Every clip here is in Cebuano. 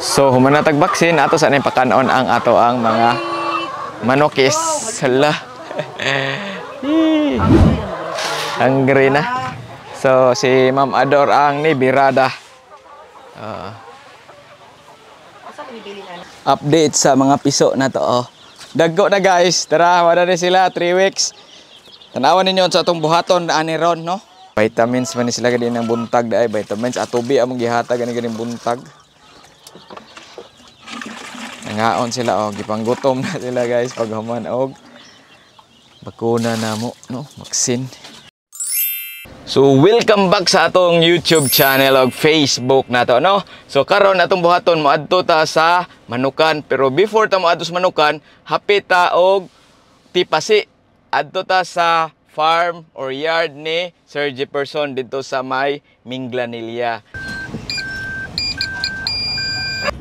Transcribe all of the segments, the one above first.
So human na tag vaccine, ato sa ning pakanon ang ato ang mga manokis. Hala. Hungry na. So si Ma'am Ador ang ni Birada. Update sa mga piso na to. Oh. Dagko na, guys. Tara, wala na sila 3 weeks. Tanawan ninyo sa atong buhaton ani ron, no? Vitamins man ni sila gani ng buntag dai, vitamins atubi among gihatag gani ganing buntag. Nangaon sila oh, gipanggutom na sila, guys, pag human og bakuna na mo, no, vaccine. So welcome back sa atong YouTube channel og Facebook nato, no. So karon atong buhaton, moadto ta sa Manukan, pero before ta moadto sa Manukan, hapit ta og tipasi. Adto ta sa farm or yard ni Sir Jefferson dito sa may Minglanilla.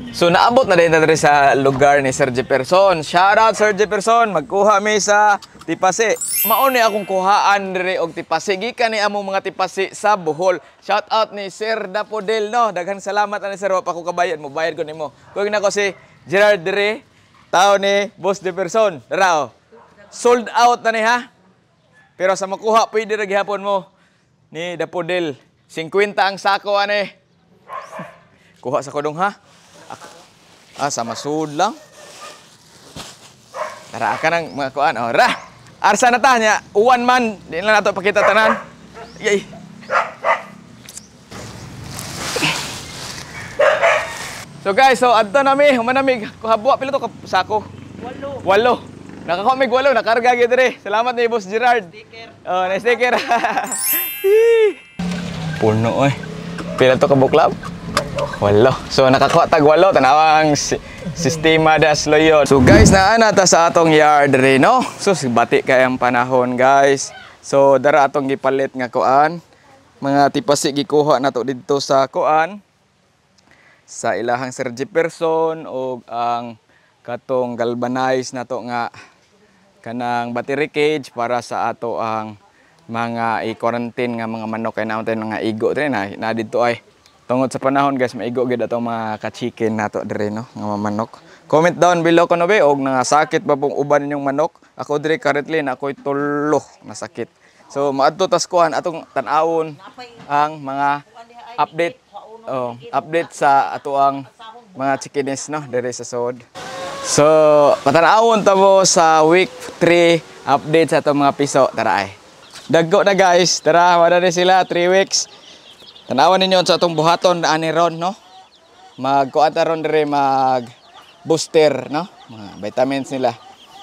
So naabot na din ta diri sa lugar ni Sir Jefferson. Shout out, Sir Jefferson, magkuha mi sa tipasi. Mao ni akong kuhaan diri og tipasi, gikan ni among mga tipasi sa Bohol. Shout out ni Sir Dapodel, no. Daghang salamat ani, sir, wa pa ko kabayad mo, bayad ko nimo. Kuy nako si Gerard diri, tao ni Boss Jefferson. Dara oh. Sold out na ni ha. Pero sa makuha, pwede ra gihapon mo ni Dapodel. 50 ang sako ani. Kuha sa kodong ha. Ah, sa masud lang. Tara ka nang mga kuan. Oh, ra. Arsa na ta nya. Uwan man, di na nato pakita tanan. Yay. So guys, so adto nami, human nami kuhabwa pila to ka sako? Walo. Walo. Nakakuha mig walo, nakarga gyud diri. Salamat ni Boss Gerard. Sticker. Oh, na sticker. Puno oy. Pila to ka buklab? Walo. So nakakuha tag walo, tanawang sistema das loyon. So guys, naa na ta sa atong yard diri, no. So bati kay ang panahon, guys. So dara atong gipalit nga kuan. Mga tipasi gikuha nato didto sa kuan sa ilahang Sir Jefferson og ang katong galvanize nato nga kanang battery cage para sa ato ang mga i-quarantine nga mga manok kay naon tayo mga igo diri na, na didto ay tungod sa panahon, guys, maigo gyud atong mga ka-chicken nato diri, no, nga mga manok. Comment down below kuno be og nangasakit ba pong uban ninyong manok. Ako diri currently na ako'y tulo nasakit. So maadto tas kuan atong tan-awon ang mga update, oh, update sa ato ang mga chickenes, no, diri sa sod. So, patanawon ta mo sa week 3 update sa atong mga piso. Tara ay. Dagko na, guys. Tara, wala na sila 3 weeks. Tanawan ninyo sa atong buhaton ani ron, no. Magkuan ta ron diri, mag booster, no. Mga vitamins nila.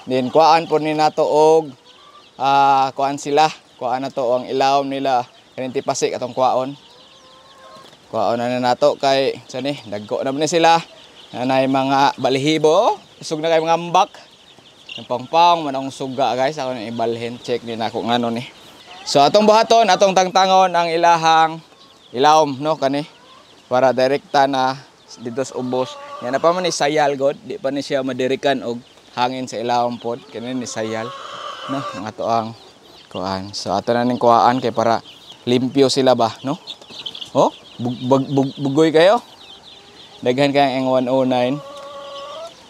Then kuan po ni nato og kuan sila. Kuan na to ang ilawom nila kaning tipasik atong kuaon. Kuaon na nato kay sa ni dagko na man ni sila. Nanay mga balihibo, usog na kay mga ambak. Ang pangpang man ang suga, guys, ako nang ibalhin, check ni nako ngano ni. So atong buhaton, atong tangtangon ang ilahang ilawom, no, kani para direkta na dito sa ubos. Yan na pa man ni sayal god, di pa ni siya madirikan og hangin sa ilawom pod, kani ni sayal, no, ang ato ang kuan. So ato na ning kuhaan kay para limpyo sila ba, no? Oh, bug, bug, bug, bugoy kayo. Daghan kay ang 109.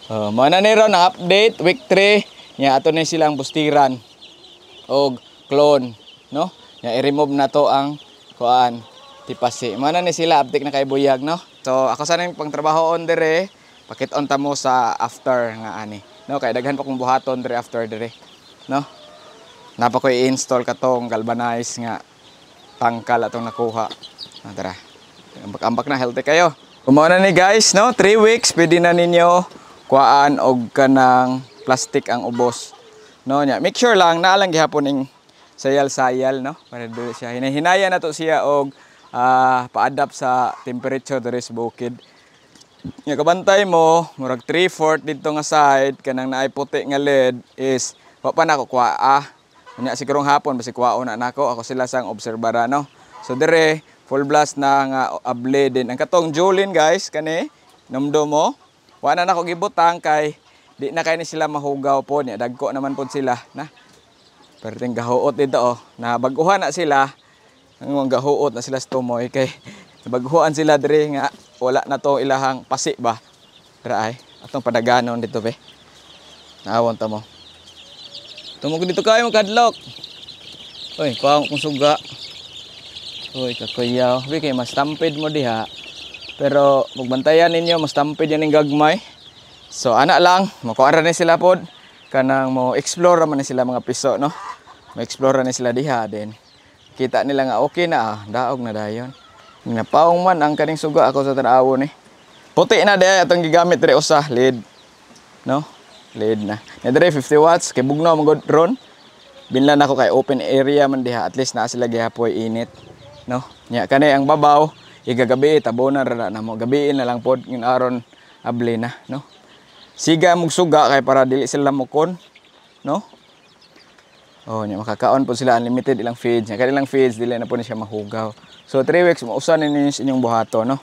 Mao na ni ron ang update week 3 nya, ato ni silang bustiran og clone, no, nya i-remove na to ang kuan tipasi. Mao na ni sila update na kay buyag, no. So ako sa ning pangtrabaho on dire, pakit-on ta mo sa after nga ani, no, kay daghan pa kong buhaton dire after dire, no. Napa ko i-install katong galvanize nga tangkal atong nakuha. Ah, tara. Ambak-ambak na, healthy kayo. Mao na ni guys, no? 3 weeks, pwede na ninyo kuhaan og kanang plastic ang ubos. No nya, make sure lang naa lang gihapon ning sayal-sayal, no? Para dili siya hinahinaya na to siya og pa-adapt sa temperature diri sa bukid. Nya kabantay mo, murag 3/4 didto nga side kanang naay puti nga lead is wa pa nako kuhaa. Nya sigurong hapon basi kuhaon na nako, ako sila sang obserbara, no. So dire full blast na nga able din. Ang katong Jolene, guys, kani numdo mo. Wa na nako gibutang kay di na kay ni sila mahugaw po niya. Dagko naman pod sila na. Perting gahuot dito oh. Na baguhan na sila. Ang gahuot na sila sa tumoy kay nabaguhan sila diri nga wala na to ilahang pasi ba. Dra ay atong padaganon dito be. Naawon ta mo. Tumog dito kayo kadlok. Oy, kuha kong suga. Oy, kakuyaw. Bi kay mas tampid mo diha. Pero pagbantayan ninyo, mas tampid yan ning gagmay. So ana lang, makuha ra ni sila pod. Kanang mo explore ra man ni sila mga piso, no? Mo explore ra ni sila diha then kita nila nga okay na, ah, daog na dayon. Napaong man ang kaning suga ako sa tan-awon ni. Puti na diay atong gigamit diri usa lead. No? Lead na. Na diri 50 watts kay bugnaw man gud ron. Binlan ako kay open area man diha, at least naa sila gihapoy init, no? Nya kani ang babaw igagabi tabonan ra na namo. Gabiin na lang pod ngin aron abli na, no? Siga mong suga kay para dili sila mukon, no? Oh, nya makakaon po sila unlimited ilang feeds. Nya kanilang feeds dili na po ni siya mahugaw. So 3 weeks mausa ni ninyo inyong buhato, no?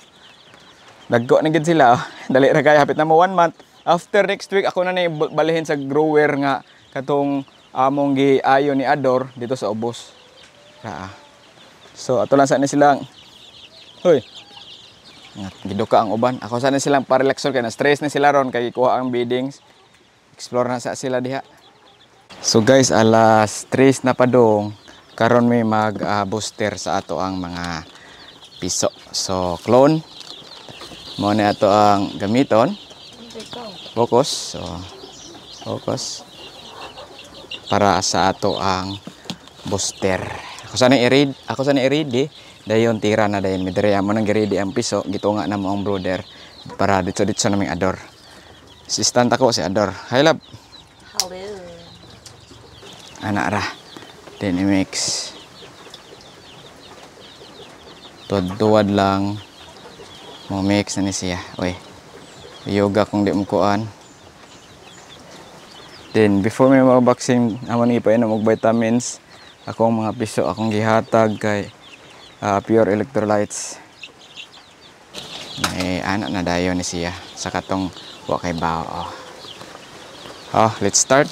Dagko na gid sila. Oh. Dali ra kay hapit na mo 1 month. After next week ako na ni balihin sa grower nga katong among giayo ni Ador dito sa ubos. Ra. So ato lang sa ni silang. Hoy. Nga giduka ang uban. Ako sa ni silang parelaxon kay na stress ni sila ron kay kuha ang beddings. Explore na sa sila diha. So guys, alas 3 na padong karon may mag booster sa ato ang mga piso. So clone mo ni ato ang gamiton. Focus. So focus para sa ato ang booster. Ako sana i-read, ako sana i-ready. Dayon tira na dayon mi diri amo nang gi-ready ang piso, gitunga na mo ang brother para ditso-ditso naming Ador. Assistant ako si Ador. Hi love. Hello. Ana ra. Then i-mix. Tuwad-tuwad lang. Mo mix na ni siya. Uy. Yoga kung di mo kuan. Then before may mga vaccine, amo ni ipainom og vitamins. Akong mga piso akong gihatag kay pure electrolytes. May ana na dayon ni siya sa katong wa kay bao. Oh, let's start.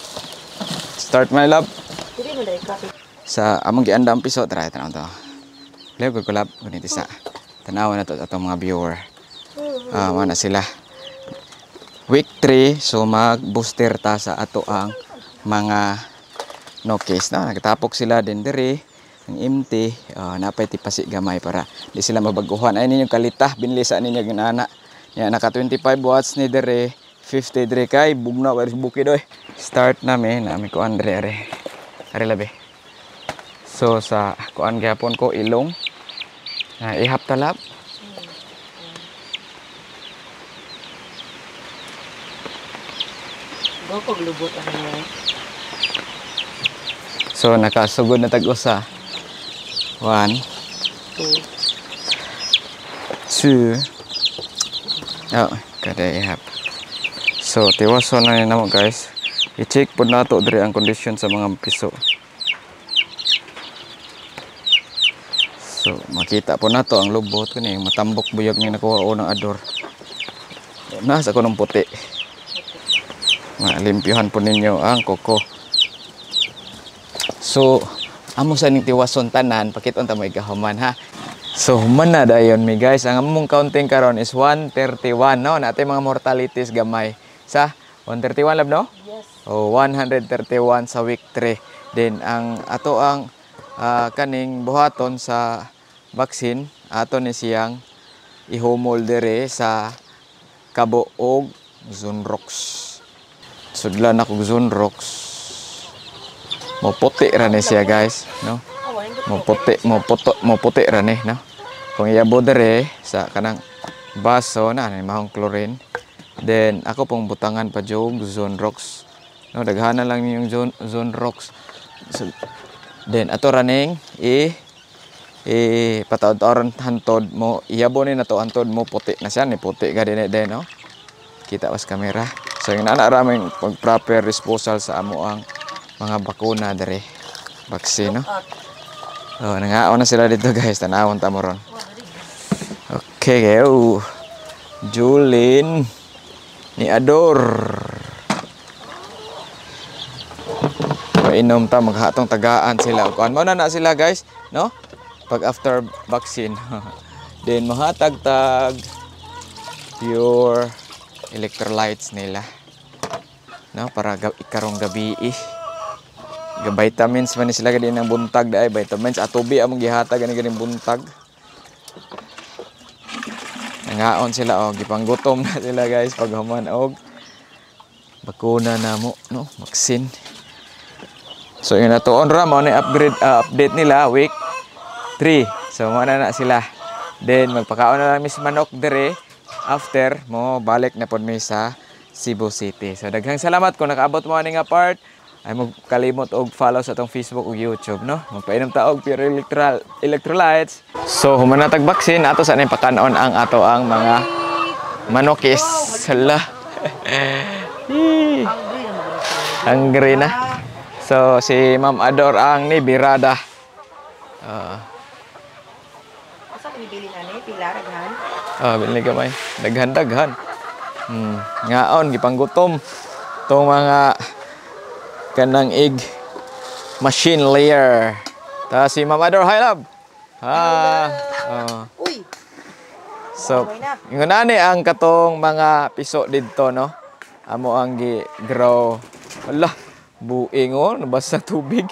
Start my love. Dili mo dai coffee. Sa among gianda ang piso, try tanaw to. Leo gud kulab guniti sa. Tanawa na to atong mga viewer. Ah, mana sila. Week 3, so mag-booster ta sa ato ang mga no case na nagtapok sila din diri ang empty, napay tipasi gamay para di sila mabaguhan. Ay ninyo kalita binli sa ninyo ginana. Ya naka 25 watts ni diri, 50 diri kay bugnaw kay bukid oy. Start nami nami ko andre are. Are labi. So sa kuan gyapon ko ilong. Na ihap talap. Go kog lubot ang niya. So nakasugod na tag-usa. 1 2 2. Oh, kada ihap. So tiwason na ni namo guys. I-check pod nato diri ang condition sa mga piso. So makita po nato ang lubot kani matambok buyag ni nakuha o ng Ador. Nasa ko ng puti. Malimpyuhan po ninyo ang koko. So amo sa ning tiwason tanan, pakiton ta may gahuman ha. So human na dayon mi guys. Ang among counting karon is 131, no? Natay mga mortalities gamay. Sa 131 lab, no? Yes. Oh, 131 sa week 3. Then ang ato ang kaning buhaton sa vaccine, ato ni siyang ihumol dere sa kabuog Zonrox. Sudlan ako Zonrox. Moputi ra ni siya guys, no? Moputi, moputo, moputi ra ni, no? Kung iyabo dere sa kanang baso na ni mahong chlorine. Then ako pong butangan pa jog Zonrox. No, daghanan lang niyong Zonrox. So, then ato ra ning i pataod-taoron hantod mo, iyabo ni nato hantod mo puti na siya ni puti ga din din, no? Kita pas kamera. So yung nana ra may pag proper disposal sa amo ang mga bakuna dere. Vaccine, no? Oh, nangaon na sila dito guys, tanawon ta mo ron. Okay, oh. Julin ni Ador. Painom ta maghatong tagaan sila. Kuan mo na na sila guys, no? Pag after vaccine. Then mahatag tag pure Electrolytes nila. No, para ikarong gabi eh. Ga vitamins man ni sila gani ng buntag dai, vitamins atubi among gihatag gani ganing buntag. Nangaon sila oh, gipanggutom na sila guys pag human og bakuna na mo, no, vaccine. So yun na tuon ra mao ni upgrade update nila week 3. So mo na na sila. Then magpakaon na lang mi sa manok dire, after mo balik na pod mi sa Cebu City. So daghang salamat kung nakaabot mo ani nga part. Ay mo kalimot og follow sa atong Facebook ug YouTube, no. Magpainom ta og pure electrolytes. So human na tag vaccine, ato sa ning pakanon ang ato ang mga manokis. Hala. Hungry na. So si Ma'am Ador ang ni Birada. Asa ko nibili na ni? Pila, daghan? Ah, bili gamay. Daghan-daghan. Ngaon gipanggutom tong mga kanang egg machine layer. Ta si Ma'am Ador, hi love. Ah. Oh. Uy! So, ingon ani ang katong mga piso didto, no. Amo ang gi-grow. Hala, buing oh, nabasa tubig.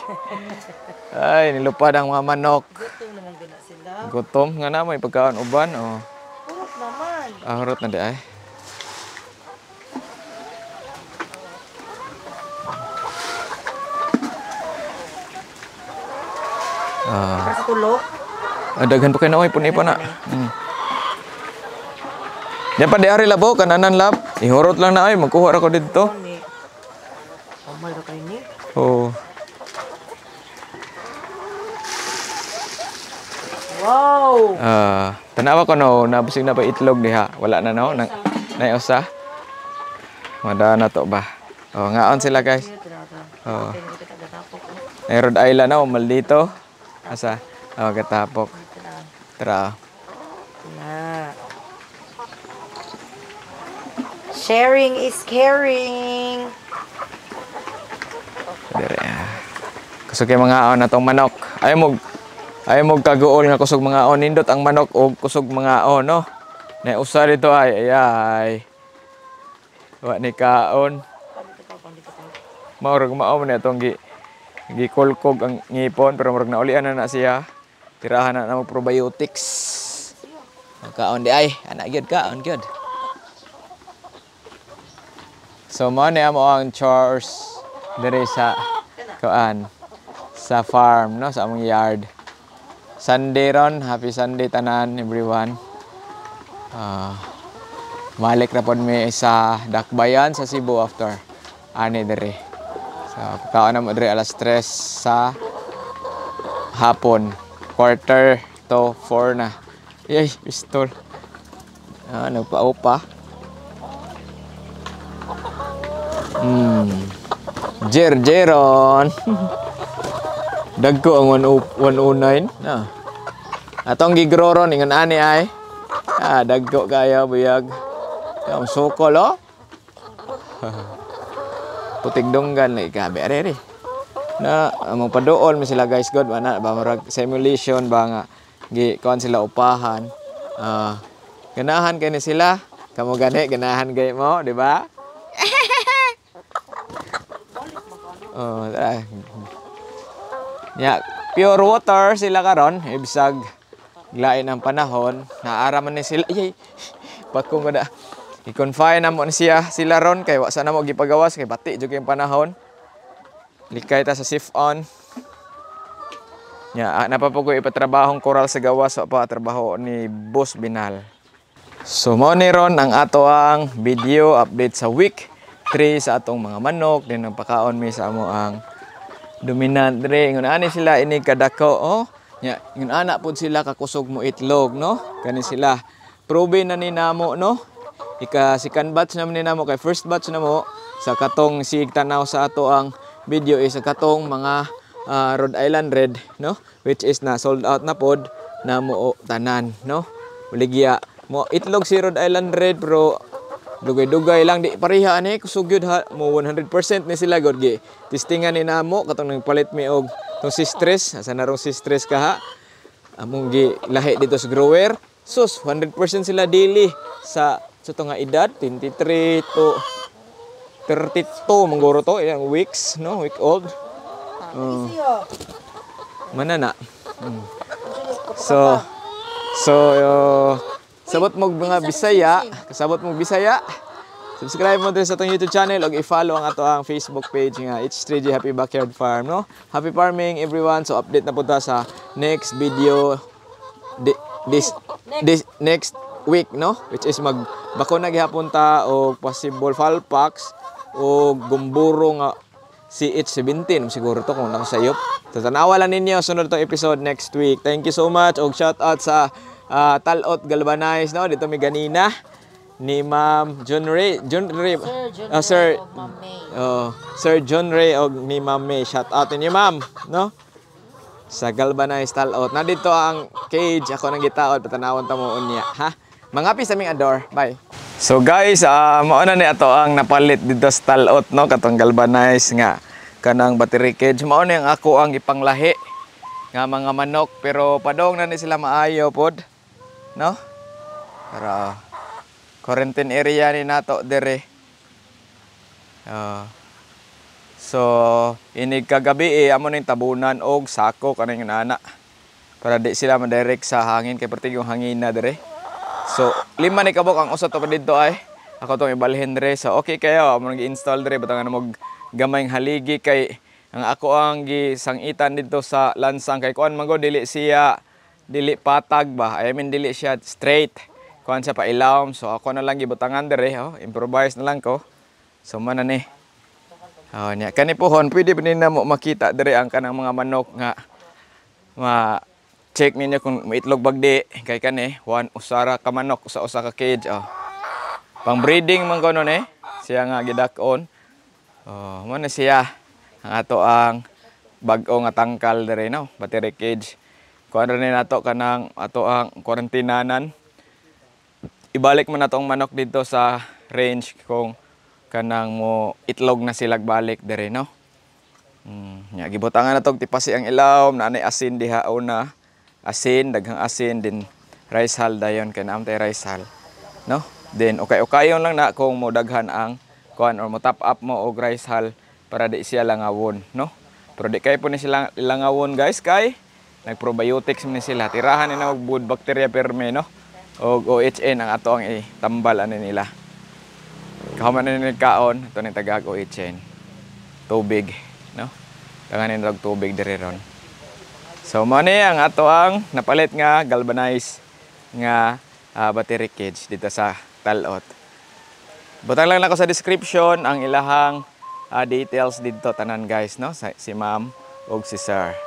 Ay, nilupad ang mga manok. Gutom naman guna sila. Gutom nga na may pagkaon uban oh. Purot naman. Ah, hurot na di ay. Ah, Para sa tulo. ah, daghan pa kayo na oy, puni pa na. Diyan pa di ari labo kananan lab. Ihurot lang na ay, magkuha ra ko didto. Ni. Amal ra kay ni. Oh. Wow! Ah, tanawa ko no, nabusig na pa itlog diha. Wala na no, nang nay usa. Mada na to ba. Oh, ngaon sila guys. Oh. Nay Rhode Island na maldito. Asa? Oh, gatapok. Tara. Na. Sharing is caring. Dire. Ah. Kusog kay mga aon na tong manok. Ay mo kaguol nga kusog mga aon, nindot ang manok og kusog mga aon, no. Nay usa dito ay ay. Wa ni kaon. Maurag mao man atong gi gikulkog ang ngipon pero murag naulian na na siya. Tirahan na na mo probiotics. Kaon di ay, ana gyud kaon gyud. So mao ni amo ang chores diri sa kuan sa farm, no, sa among yard. Sunday ron, happy Sunday tanan everyone. Malik ra pod mi sa Dakbayan sa Cebu after ani diri. So pagkaon na mo diri alas 3 sa hapon, 3:45 na. Yay, pistol. Ah, nagpaupa. Jer Jeron. Dagko ang 109. Na. Atong gigrow ron ingon ani ay. Ah, dagko kayo buyag. Ang sukol oh. Putig dunggan lagi kabe are are. Na among paduol mi sila guys god ana ba murag simulation ba nga gi kuan sila upahan. Ah, ganahan kay ni sila. Kamo gani ganahan gay mo, di ba? Oh, tara. Ya, pure water sila karon, ibsag lain ang panahon, naara man ni sila. Yay. Pakong ko na. I-confine na mo ni siya sila ron kay wa sa namo gipagawas kay bati jud kay panahon. Likay ta sa shift on. Ya, napapugoy ipatrabahong koral sa gawas wa pa trabaho ni Boss Binal. So mao ni ron ang ato ang video update sa week 3 sa atong mga manok din nagpakaon mi sa amo ang dominant dre. Ingon ani sila ini kadako oh. Nya ingon ana pud sila kakusog mo itlog, no. Kani sila probe na ni namo, no. Ika second batch naman ni namo kay first batch namo sa katong sig tanaw sa ato ang video is sa katong mga Rhode Island Red, no, which is na sold out na pod namo o tanan, no. Uligya mo itlog si Rhode Island Red pero dugay-dugay lang di pareha ani kusog gyud ha mo 100% ni sila god gi testingan ni namo katong nagpalit mi og tong si stress asa na rong si stress kaha among gi lahi dito sa grower sus 100% sila daily sa Sa to nga edad 23 to 32 mangguro to ilang weeks, no, week old. Oh. Mana na. So sabot mo mga Bisaya, kasabot mo Bisaya. Subscribe mo din sa atong YouTube channel ug i-follow ang ato ang Facebook page nga H3G Happy Backyard Farm, no? Happy farming, everyone. So update na po ta sa next video this this next week, no? Which is mag bakuna gihapon ta og possible Falpax o Gumboro nga CH17 siguro to kung nakasayop. So tanawa lang ninyo sunod tong episode next week. Thank you so much og shout out sa Talot Galvanize, no? Dito mi ganina ni Ma'am John Ray, John Ray. Sir John Ah, Sir Ray of Ma'am May. Oh, Sir John Ray og ni Ma'am May. Shout out ninyo, Ma'am, no? Sa Galvanize Talot. Na dito ang cage ako nang gitaod, patanawon ta mo unya, ha? Mga sa aming ador. Bye. So guys, mao na ni ato ang napalit dito sa Talot, no, katong galvanize nga kanang battery cage. Mao ni ang ako ang ipanglahi nga mga manok, pero padong na ni sila maayo pod, no? Pero quarantine area ni nato dire. Oh. So, inig kagabi eh, amo ning tabunan og sako kaning nana. Para di sila ma-direct sa hangin kay pertig yung hangin na dire. So, lima ni kabok ang usa to pa didto ay. Ako tong ibalhin dire. So, okay kayo amo nang gi-install dire, butangan mo gamayng haligi kay ang ako ang gisangitan didto sa lansang kay kuan man go, dili siya, dili patag ba. I mean, dili siya straight. Kuan siya pa ilawom. So, ako na lang gibutangan dire, oh. Improvise na lang ko. So, man na ni. Oh, nya kani pohon pwede pa na mo makita dire ang kanang mga manok nga ma check ninyo kung maitlog bagdi kay kani one usara ka manok usa-usa ka cage, oh. Pang breeding man kono ni siya nga gidak-on. Oh, mo na siya ang ato ang bag-o nga tangkal dire, no, battery cage. Kuan ra ni nato kanang ato ang kwarantinanan. Ibalik mo na tong manok dito sa range kung kanang mo itlog na sila balik dire, no. Nya gibutangan na tog tipasi ang ilawom, na anay asin diha una. Asin, daghang asin din, rice hull dayon kay naam tay rice hull. No? Then okay-okayon lang na kung mo daghan ang kuan or mo top up mo og rice hull para di siya langawon, no? Pero di kay po ni sila langawon, guys, kay nagprobiotics man ni sila. Tirahan ni na og good bacteria perme, no? Og OHN ang ato ang itambal ani nila. Kahuman na ni kaon, ito ni tagag OHN. Tubig, no? Tanganin og tubig diri ron. So mao ni ang ato ang napalit nga galvanize nga battery cage dito sa Talot. Butang lang nako sa description ang ilahang details didto tanan, guys, no? Sa, si ma'am ug si sir.